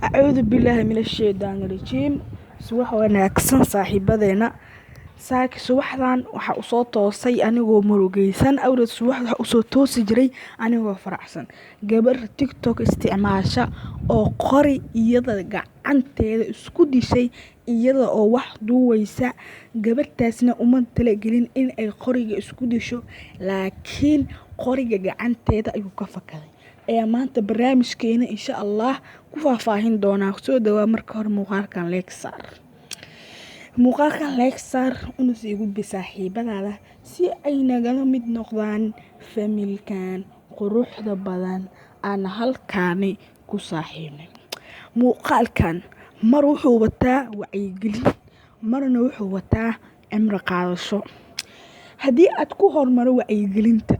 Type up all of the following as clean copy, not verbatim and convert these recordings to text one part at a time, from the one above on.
Acuudu billaahi mina shaydaani rajiim. Subax wanaagsan saaxiibadeena. Saaki subaxdan waxaa usoo toosay anigoo murugaysan. Awgeed subax waxaa usoo toosi jiray anigoo faraxsan. Gabar TikTok isticmaasha oo qori iyada gacanteeda isku dishay iyada oo wax duuwaysa. Gabartaasna uma talagelin in ay qoriga isku disho, laakiin qoriga gacanteeda ayuu ka fakaday. Ayaa maanta barnaamijkeena insha Allah ku faahfaahin doonaa. Soo dhawaa marka hore muuqaalkan like saar. Muuqaalkan like saar una sii gudbi saaxiibadaada si ay nagala mid noqdaan familkan quruxda badan aan halkaani ku saaxiibnay. Muuqaalkan mar wuxuu wataa wacyigelin, marna wuxuu wataa cimri qaadasho. Haddii aad ku hormaro wacyigelinta,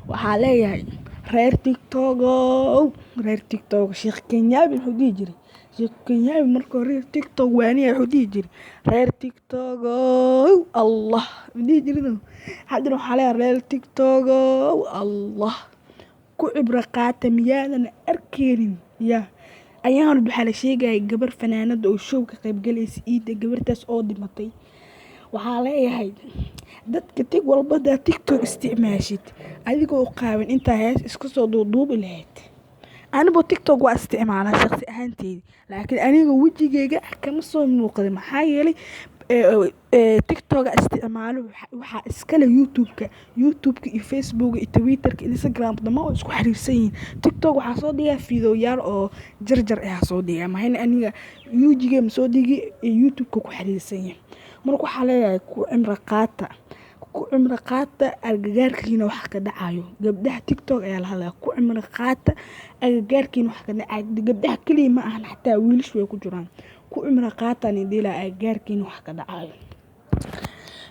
waxaa leeyahay reer TikTokow, reer TikTok. Sheekh Kenyaabi muxuu dhihi jiray? Sheekh Kenyaabi markuu reer TikTok waaniya wuxuu dhihi jiray, "Reer TikTokow, Allah," dhihi jirin. Haddana waxaa leeyahay, reer TikTokow, Allah ku cibro qaata. Miyaadan arkeynin ya ayaan waxaa la sheegaya gabar fanaanada oo show ka qayb galaysa iida, gabartaas oo dhimatay. Waxaa leeyahay dadka tig walba hadaa TikTok isticmaashid adigoo qaawan intaa hees iska soo duuduubi lahayd. Anigu TikTok waa isticmaalaa shaqsi ahaanteyda, laakiin aniga wejigeyga kama soo muuqda. Maxaa yeelay, TikTok isticmaalo waxaa iskale YouTube-ka. YouTube-ka iyo Facebook iyo Twitter-ka, Instagram dhammaan waa isku xiriirsan yihiin. TikTok waxaa soo dhigaa fiidiyoyaal oo jarjar ah soo dhigaa, mahayna aniga wejigeyga ma soo dhigi. YouTube-ka ku xiriirsan yahay. Marka waxaa leeyahay, ku cimri qaata, ku cimri qaata agagaarkiina wax ka dhacayo. Gabdhaha TikTok ayaa la hadlaya, ku cimri qaata agagaarkiina wax ka dhacayo. Gabdhaha kaliya ma ahan, xataa wiilashu way ku jiraan. Ku cimri qaataan idila agagaarkiina wax ka dhacayo.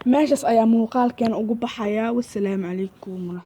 Meeshaas ayaa muuqaalkeena ugu baxayaa. Wasalaamu calaykum.